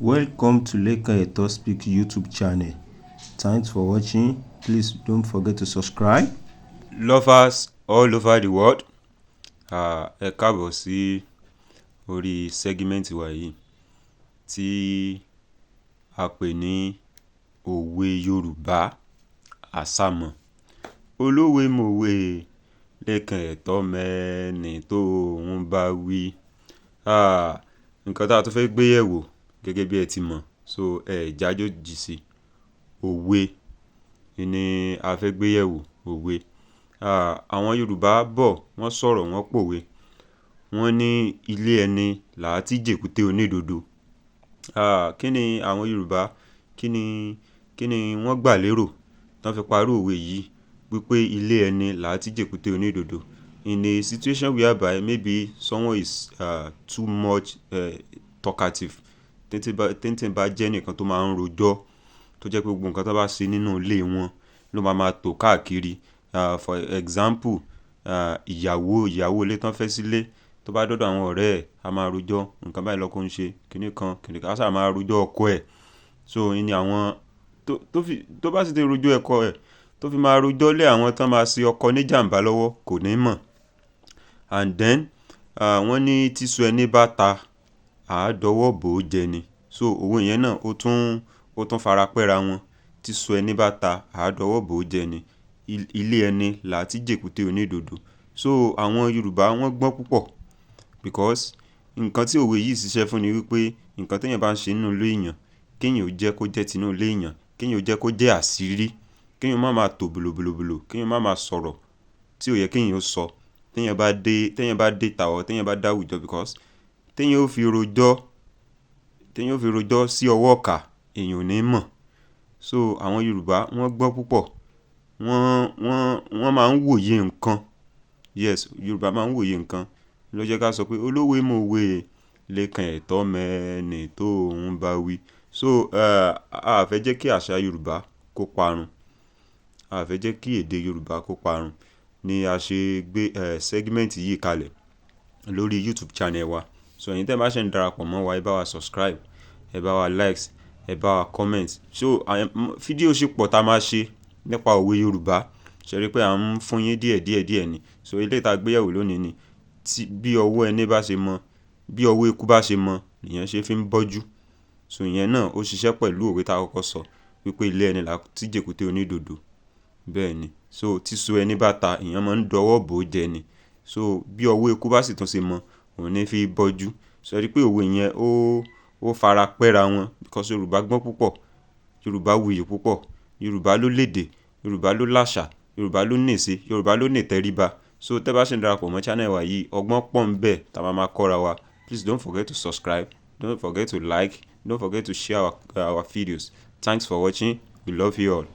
Welcome to Lekan Eto Speak YouTube channel. Thanks for watching. Please don't forget to subscribe. Lovers all over the world, ẹ káàbọ̀ sí orí segment wa yìí tí a pè ní òwe Yorùbá àsámọ̀. Olówe mòwe, Lékan Ẹ̀tọ́ mẹ́ni tó ń bá wí. Nǹkan tá a tún fẹ́ gbé yẹ̀wò, gẹ́gẹ́ bí ẹ ti mọ̀, so ẹ jájòjì sí òwe ni a fẹ́ gbé yẹ̀wò, òwe. Àwọn Yorùbá bọ̀, wọ́n sọ̀rọ̀, wọ́n pòwe. Wọ́n ní ilé ẹni làá tí jèkúté onídodo. Kí ni àwọn Yorùbá, kí ni wọ́n gbà lérò tán fi parí òwe yìí wípé ilé ẹni làá tí jèkúté onídodo? In a situation whereby maybe someone is too much talkative, téntìn bá jẹ́ ẹnìkan tó máa ń rojọ́, tó jẹ́ pé gbogbo nǹkan tó bá ṣe nínú ilé wọn ló máa máa tò káàkiri. For example, ìyàwó ilé tán fẹ́ sílé, tó bá dọ́dọ̀ àwọn ọ̀rẹ́ ẹ̀, a máa rojọ́ nǹkan báyìí lọ́kọ ń ṣe kinní kan kinní kan, á sà máa rojọ́ ọkọ ẹ̀. So ní àwọn tó fi tó bá sì ti rojọ́ ọkọ ẹ̀, tó fi máa rojọ́ lé àwọn tán máa ṣe ọkọ níjàmbá lọ́wọ́, kò ní mọ̀. And then wọ́n ní tíṣu ẹni bá ta, àá dọwọ́ bò ó jẹ ni. So òwe yẹn náà, ó tún fara pẹ́ra wọn. Tíṣu ẹni bá ta, àá dọwọ́ bò ó jẹ ni. Ilé ẹni làá tí jèkúté onídodo. So àwọn Yorùbá, wọ́n gbọ́n púpọ̀, because nǹkan tí òwe yìí ṣiṣẹ́ fún ni wípé nǹkan téèyàn bá ń ṣe nínú ilé èèyàn, kéèyàn ó jẹ́ kó jẹ́ tinú ilé èèyàn, kéèyàn ó jẹ́ kó jẹ́ àṣírí, kéèyàn má máa tò bòlòbòlòbòlò, kéèyàn má máa sọ̀rọ̀ tí ò yẹ kéèyàn ó sọ téèyàn bá dé ìta or téèyàn bá dé àwùjọ, because téèyàn ó fi rojọ́ sí ọwọ́ ìkà, èèyàn ò ní mọ̀. So àwọn Yorùbá, wọ́n gbọ́n púpọ̀. Wọ́n máa ń wòye nǹkan. Yes, Yorùbá máa ń wòye nǹkan. Ló jẹ́ ká sọ pé olówe mòwe, Lékan Ẹ̀tọ́ mẹ́ni tó ń bá wí. So a fẹ́ jẹ́ kí àṣà Yorùbá kó parun. A fẹ́ jẹ́ kí èdè Yorùbá kó parun ni a ṣe gbé segment yìí kalẹ̀ lórí YouTube channel wa. So ẹ̀yin tẹ́ bá ṣe ń darapọ̀ mọ́ wa, ẹ bá wa subscribe, ẹ bá wa likes, ẹ bá wa comment. So fídíò ṣì pọ̀ tá a máa ṣe nípa òwe Yorùbá. Ṣe rí pé à ń fún yín díẹ̀ díẹ̀ díẹ̀ ni. So eléyìí tá a gbé yẹ̀wò lónìí ni tí bí ọwọ́ ẹni bá ṣe mọ, bí ọwọ́ eku bá ṣe mọ, nìyẹn ṣe fi ń bọ́jú. So ìyẹn náà, ó ṣiṣẹ́ pẹ̀lú òwe tá a kọ́kọ́ sọ wípé ilé ẹni là tí jèkúté onídodo. Bẹ́ẹ̀ ni. So tíṣu ẹni bá ta, èèyàn máa ń dọwọ́ bò ó jẹ ni. So bí ọwọ́ eku bá sì tún ṣe mọ, òun ní fi bọ́jú. So ẹ rí pé òwe yẹn, ó fara pẹ́ra wọn, because Yorùbá gbọ́n púpọ̀, Yorùbá wuyì púpọ̀, Yorùbá ló lédè, Yorùbá ló láṣà, Yorùbá ló nìṣe, Yorùbá ló ní ìtẹríba. So tẹ́ bá ṣe ń darapọ̀ mọ́ channel wa yìí, ọgbọ́n pọ̀ ń bẹ tá a máa máa kọ́ra wa. Please don't forget to subscribe, don't forget to like, don't forget to share our videos. Thanks for watching. We love you all.